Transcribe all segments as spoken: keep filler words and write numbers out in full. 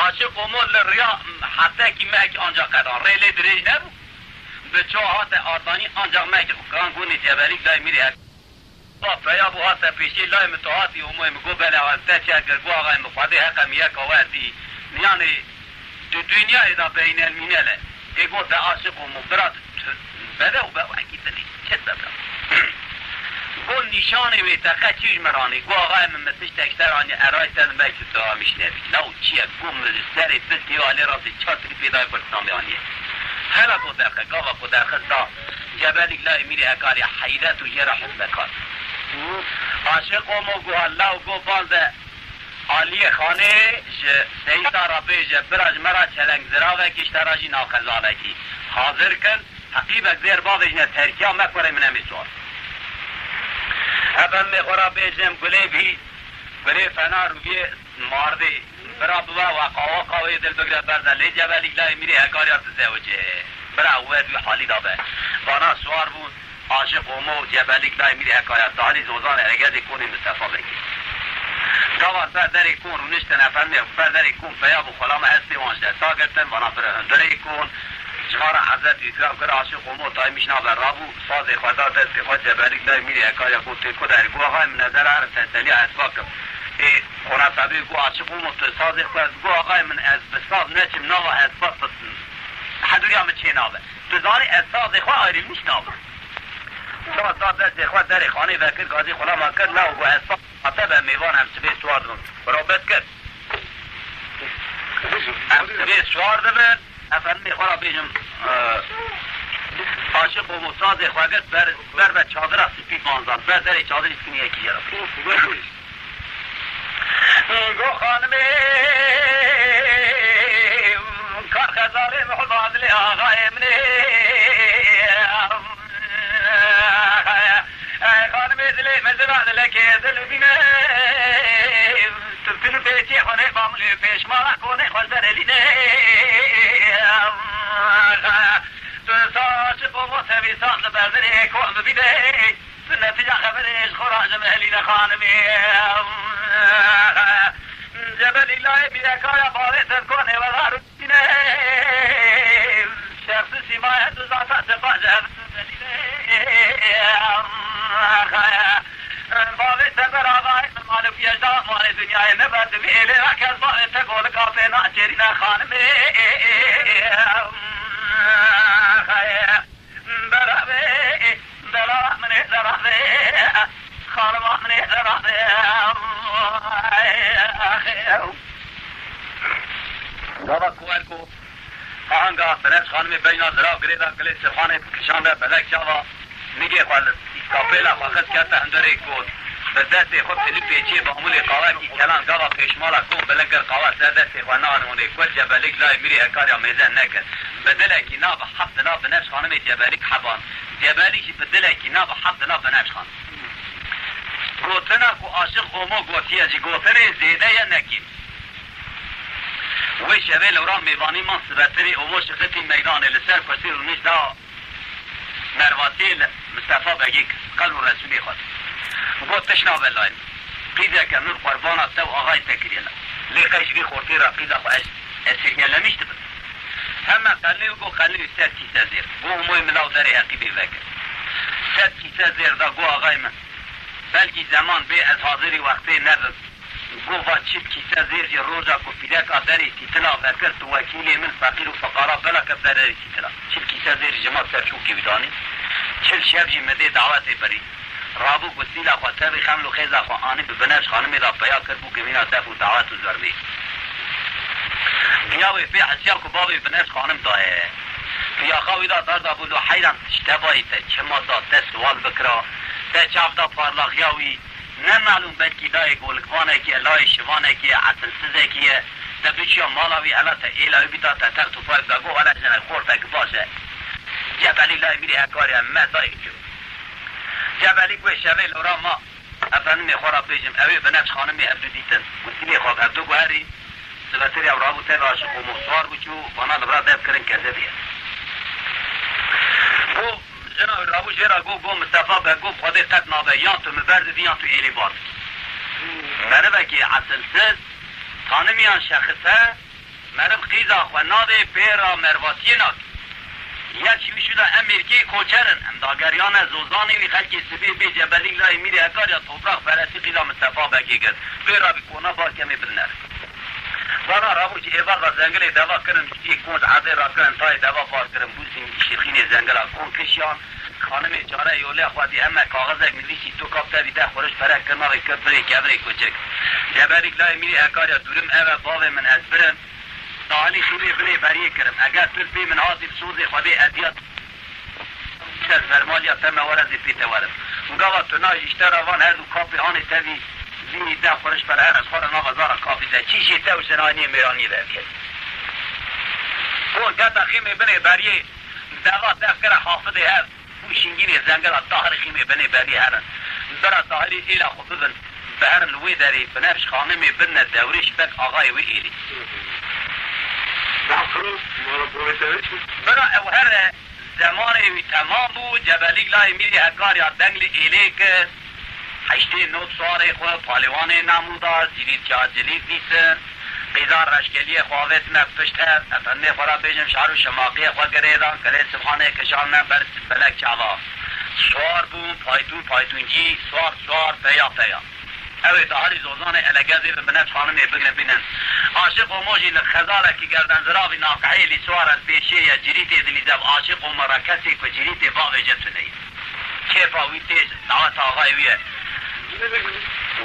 Aşiq Omo li riya heftekî mehekî ancax qedan. Rê lê dirêj nebû. Bi çawa hate ardanî ancax mehekî xwe kiran gonê Cebelîk dayê Mîrê Hek-, va peya bû hate pêşê layê min tu hatî Omoyê min got belê axa ez te çek kir, got axayê min Xwedê heqe min yeka werdî. Yanê di dinyayê de beynelmînel e. Ê got te Aşiq Omo bira tu, tu bedew be wekî dilî. Çi sebra? Got nîşanê wê te qe çi ji min ranî? Got axayê min, min tiştek ser anî, erayî te li me ki tu amîş nebî. Law çi ye? Got min li serê piskê û alê rastê çar tilî pê dayê Kurdistanê aniye. Hela got derxe, gava ku derxist da Cebelîk layê Mîrê Hekarî heyret û jê re hizmet hat. Aşiq Omo got law got bal de aliyê xanê ji seyîta re bêje bira ji me re çeleng ziravekî ji te re jî navxezalekî hazir kin. Heqîbek zêr bavêjine terkiya me kurê min em ê sor. Efendimê xwe ra bêjim gulê bî, gulê fena rûviyê mardê. Bira bibe we qawa qawê dil bigre berze lê Cebelîk layê Mîrê Hekariya dizewicê. Bira ew wê di wî halî de be. Vana siwar bûn, Aşiq Omo û Cebelîk layê Mîrê Hekariya talî zozanê Eregedê konê Mistefa Begî. Gava ser derê kon rûniştin efendimê, ser derê kon peya bû xwela me hestê wan ji desta girtin, vana bira hundirê kon. Ji xwe re hezret û îkram kir, Aşiq Omo taymiş nabe rabû, sazê xwe da destê xwe, Cebelîk dayê Mîrê Hekariya got, tê ku derê? Got, axayê min, ez her herim teseliya hespa kim. Ê, qonasebê got, Aşiq Omo, tu sazê xwe, got, axayê min, ez bi saz neçim nava hespa, tu hedûriya min çê nabe. Tu zanî ez sazê xwe ayrîlmiş nabim. Saz da destê xwe, derê xanê vekir, gazî xulama kir, la û got, hespa te be mêvan, em sibê siwar dibin. Robet kir. Em sibê siwar dibin. Efendimê xwe ra bêjim, e, Aşiq Omo sazê xwe girt ber, ber ve çadira spî banzan, ber derê çadirî spînî yekî jê re. Go xanimê, kar xezalê min, hubadilê axayê min ê. Ey xanimê dilê min, zira dilekê dil bîne. Tu, tu pêçê xwe nê bamulê pêşmala konê xwe zerelîne. Tu saç bo bo tevî saz li ber dilê kon bibîne. Tu netîca xeberê ji xwe ra ji min helîne xanimê. Cebelî layê bîrekaya bavê te konê we dar. Şexsî sîmaya tu zata sefa ji hev. Bavê te berabayê min mal û piyejda malê dinyayê nebe divê êlê ra kes bavê te golika pê naçêrîne xanimê. Berabe, bela min ê zerabe, xanima min ê zerabe. Gava ku erko Ahanga Binevş Xanimê beyna zirav girêda gilê Sirxanê kişande belek çava nigê xwe li îskapêla xwe xist kete hundirê got. Bi destê xwe pilî pêçiyê bamûlê qawekî kelan gava pêşmala kom bilind kir qawa ser destê xwe nan hûnê kul Cebelîk layê Mîrê Hekarya mêze nekir. Bi dilekî na bi heft dila Binevş Xanimê Cebelîk heban. Cebelîk jî bi dilekî na bi heft dila Binevş Xan. Gotina ku Aşiq Omo gotiye ji gotinê zêde ye nekîm. Wê şevê lewra mêvanî man sibetirî û bo şixitî meydanê li ser kursî rûnişt da mervatiyê li Mistefa Begî kir, qebr û resûlê xwe. Got, tişt nabe layê min. Qîzeke min qurbana te û axayê te kiriye la. Lê qey ji vî xortê re qîza xwe ez, ez sirgelemîş dibim. Heme qelnê û got, qelnê wî sed kîse zêr. Got, Omoyê min law derê heqîbê vekir. Sed kîse zêr da, got, axayê min, belkî zeman bê ez hazirî wextê nebim. Gova çil kîse zêr jî roja ku pîreka derê sîtila vekir, tu wekîlê min feqîr û fiqara bela ke derê sîtila. Çil kîse zêr ji ma ser çûkê wî danî. Çil şev jî min dê dawetê birî. Rabû gustîla xwe tevî xeml û xêza xwe anî bi Binevş Xanimê de peya kir bû givîna def û dawet û zermê. Giya wê pê hesiya ku bavê Binevş Xanim daye. Piyaxa wî de darda bû lo heyran tiştebayî te çima da te siwal bikira. Te çav da parlaxiya wî. Ne malûm belkî layê golikvanekî ye, layê şivanekî ye, esilsizekî ye. Te biçiya mala wî hela te êla wî bîta te text û fayb da got wele jinek xortek baş e. Cebelî layê Mîrê Hekarî ye, me dayik çû. Cebelî wê şevê li ra ma. Efendimê xwe ra bêjim, ew ê Binevş Xanimê hevdu dîtin. Gotînê xwe hevdu guherî. Sibetir ya rabû tevî Aşiq Omo siwar bû çû, vana li vir a dev kirin kezebî ye. Got, jina wî rabû jê re got, got, Mistefa be, got, Xwedê qet nabe, yan tu min berdidî, yan tu êlî bar dikî. Merivekî esilsiz, tanimiyan şexis e, Meriv qîza xwe navê pêra mervatiyê nake. Yek ji wî şûna em mêrkê koçer in. Em dageriyane zozanê wî xelkê sibê bê Cebelîk layê Mîrê Hekarya topraq perestî qîza Mistefa Begê girt. Pêra bi kona bar kemê bidiner. Vana rabû ji êvar ve zengelê deva kirin, ji tiyê konc erdê rakirin, tayê deva bar kirin, bû zîn şêxînê zengela kon kişiyan. Xanimê çare yolê xwe dî heme kaxizek nivîsî, tu kap tevî deh xuriş pere kir navê kir birê kevirê kuçik. Cebelîk layê Mîrê Hekarya dûrim ev e, bavê min ez birim. Dahilî xîmê binê beriyê kirim. Eger tu li pê min hatî bi sozê Xwedê ez diya ser fermaliya te me were zê pê te werim. Û gava tu nayê ji te re van her du kapê anê tevî zînî deh xuriş pere her ez xwe re nava zara kapî de. Çî jê te û jinaniyê mêraniyê de diye. Kon kete xîmê binê beriyê deva def kire hafidê hev. Û şingînê zengela Tahirê xîmê binê beriyê herin. Bira Tahirê êla xwe bibin, biherin li wê derê, Binevş Xanimê bidine dewrê ji bek axayê wê êlê. Bira ew here, zemanê wî temam bû, Cebelîk layê Mîrê Hekarya deng li êlê kir. Heştê nod suwarê xwe, palêwanê namûdar, zîrî çar cilîd dîtin. Qîzan reşkeliyê xwe avêtine pişt hev, efendimê xwe re bêjim şar û şemaqiyê xwe girêdan, kelê sibhanê kişandine ber belek çava. Swar bûn, paytûn paytûncî, swar swar, peya peya. Ew ê daharî zozanê elegezê bi Binevş Xanimê bigrin bînin. Aşiq Omo jî li xezarekî gerdenziravî navkehê lî swar e, pêşê ye, cirîtê dilîze bi Aşiq Omo re kesê ku cirîtê bavêje tune ye. Kêfa wî tê ji daweta axayê wî ye.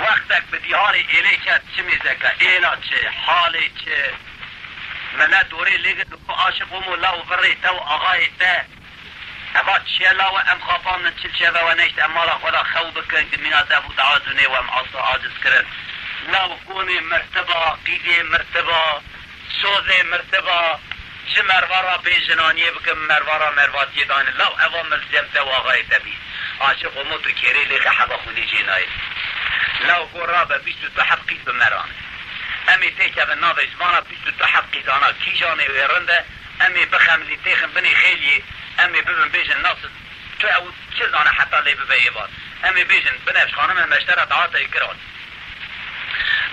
Wextek bi dîharê êlê ket, çi mêze ke, êla çi, halê çi? Milet dorê lê girt, got, Aşiq Omo, law virê te û axayê te. Eva çi ye law e, em xapandin, çil çeve we neşt, em mala xwe de xew bikin, gimîna dev û dawa zûnê we em asla aciz kirin. Law konê mirtiba, qîzê mirtiba. Sozê mirtiba, ji merva ra pê jinaniyê bikin, merva ra mervatiyê dane. Law eva min li cem te û axayê te bî. Aşiq Omo tu kêrê lêxe heba xwînê jê nayê. Law go rabe bîst û du heb qîz bi me rane. Em ê têkevin navê ji vana bîst û du heb qîzana kîjanê wê rind e, em ê bixemilî têxin binê xêliyê, em ê bibin bêjin nas tu ew çi zane heta lê bibe êvar. Em ê bêjin Binevş Xanime me ji te re daweteyê kir hat.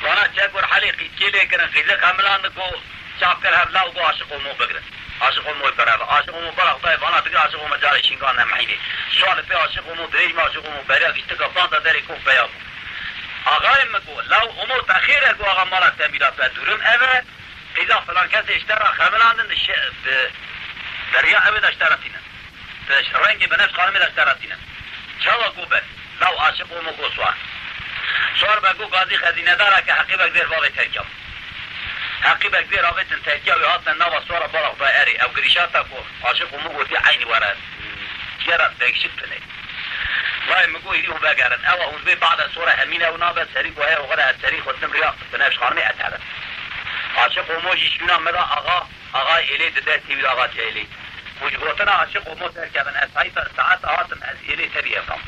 Vana çek wir helê qîzkê lê kirin, qîzê xemilandin ku çav kir hev law ku Aşiq Omo bigirin. Aşiq Omoyê bireve. Aşiq Omo bala xwe dayê vana digir, Aşiq Omo carê şîngan nemehînê. Sualê pê Aşiq Omo dirêj ma, Aşiq Omo beriya giştika banda derê kof peya bû. Axayê min ku law Omo te xêr e ku axa mala te mîra te dûrim ev e. Qîza filan kesê ji te re xemilandin, di şe-, di deriya ew ê de ji te re tînin. Di rengê Binevş Xanimê de ji te re tînin. Çawa ku be? Law Aşiq Omo go swar. Swar be go gazî xezînedara ke heqîbek zêr bavê terkya. Heqîbek zêr avêtin terkya wê hatine nava swara bala xwe erê. Ew girîşata ku Aşiq Omo gotî eynî were. Gera degşik tune. Vay min got, hîrî hûn vegerin. Ewa hûn bê bada sora hemîn ew nabe, serî ku heye oxir e, serî xwe dim riya Binevş Xanimê ez herim. Aşiq Omo jî şûna min ra axa, axa êlê di destê wî de axa çeylê. Ku ji gotina Aşiq Omo derkevin, ez saeta, saeta hatim, ez êlê tevî evram.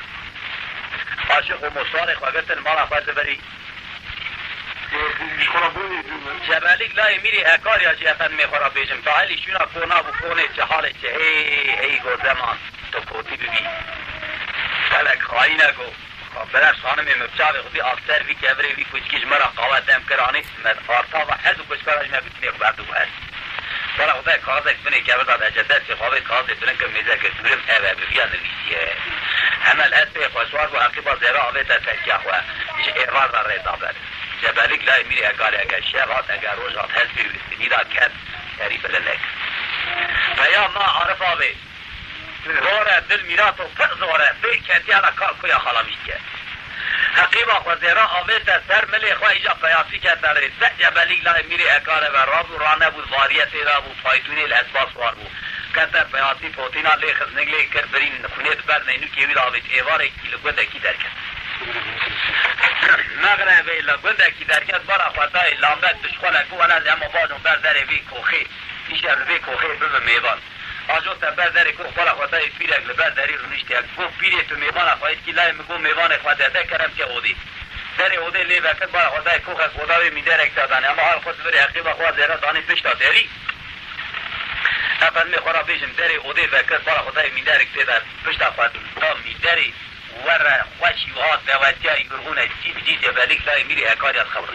Aşiq Omo suarê xwe girtin, mala xwe zivirî. Ji xwe re bonê dû min. Cebelîk layê Mîrê Hekarya jî efendimê xwe re bêjim. Tahilî şûna kona bû, konê çi halê çi, hey, hey, go zeman. Tu kotî bibî. Felek xayîne go. Binevş Xanimê min bi çavê xwe dî, av ser vî kevirê vî kuçikî ji min re qawe dem kir anî, me arta ve hez û kuçika re ji me gotinê xwe berdu ber. Bala xwe dayê kaxizek binê kevir da dece destê xwe avêt, kaxizê bilind kir, mêze kir, dûrim ev e, bi viya nivîsiye. Heme li hespê xwe swar bû, heqîba zêra avête terkiya xwe. Ji êvar re rê da ber. Cebelîk layê Mîrê Hekarê eger şev hat, eger roj hat, hespê wî spînî da ket, serî bilind ek. Peya ma Arif avê. Zor e, dil mîrato pir zor e, bê ketiya la kar kuya xala mîske. Heqîba xwe zêra avête ser milê xwe, îca peyasî kete rê. Zehce belîk layê Mîrê Hekare ve rabû, ranebû, variyetê de bû, paytûnê li esba swar bû. Kete peyasî, potîna lê xist, nik lê kir, birîn xwînê di ber neynûkê wî de avêt, êvarekî li gundekî derket. Mexrebê li gundekî derket, bala xwe dayê lambek, dişxulek û wela ez hema bajom ber derê vê koxê. Îşev li vê koxê bibim mêvan. Ajo te ber derê kox, bala xwe dayê pîrek li ber derî rûniştiye. Got, pîrê, tu mêvana xwe yê dikî? Layê min got, mêvanê xwe de, de kerem ke odê. Derê odê lê vekir, bala xwe dayê koxek oda wê mînderek te danê. Ema hal xwe zivirê heqîba xwe zêre danê pişta derî. Efendimê xwe ra bêjim, derê odê vekir, bala xwe dayê mînderek tê de pişta xwe da mînderê. Were xweşî wiha dewetiya yurxûne, cî bi cî Cebelîk layê Mîrê Hekarya xewr.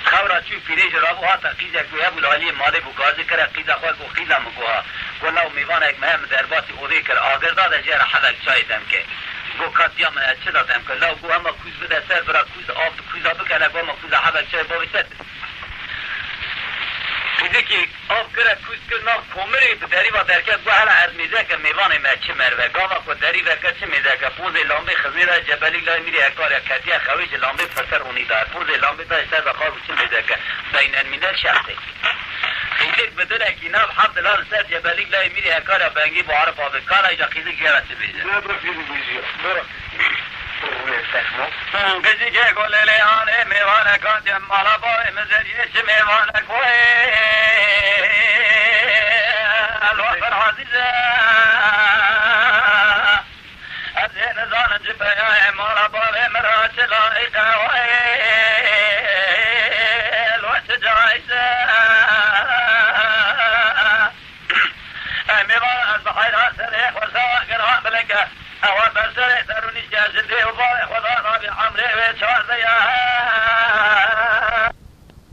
Xewra Çû pîrê ji rabû hate qîzek wî hebû li aliyê malê bû, gazî kire qîza xwe, got, "Qîza min," got, "ha." Got, "Law mêvanek me heye, min derbasî odê kir, agirda de jê re hebek çayê dem ke." Got, "Ka diya min, ez çi da dem ke?" Law got, "Hema kûz bide ser, bira kûz av di kûza bikene, got, hema kûza hebek çayê bavê ser." Qîzikî av kire kûz kir nav komirê, bi derî ve derket, got, "Hele ez mêze ke mêvanê me çi merve." Gava ku derî veke çi mêze ke, pozê lambê xizmê de cebelî lay mîrê hekariya ketiye xewê ji lambê pese ronî daye. Pozê lambê de ji ser de xar û çi mêze ke. Beynelmînel şexsê. Qîzik bi dilekî nav heft dila li ser cebelî lay mîrê hekariya bengî bû, Arif abi. Kala îca qîzik jê re çi bêje? Ne bi qîzik bêjiya. Bira qîzik. Rûnê texmo. Qizîkê ku lêlê anê mêvanek hatiye mala bavê min zeriyê çi mêvanek wê. Elwa bir azîze. Ez ê nizanim ci peyayê mala bavê min ra çi layîqe wê. Elwa çi cayîze. Ey mêvan, ez bi heyran serê xwe sawa giran bilike. Ewa ber serê ser û nîşke ji dê û bavê xwe da rabî emrê wê çardeh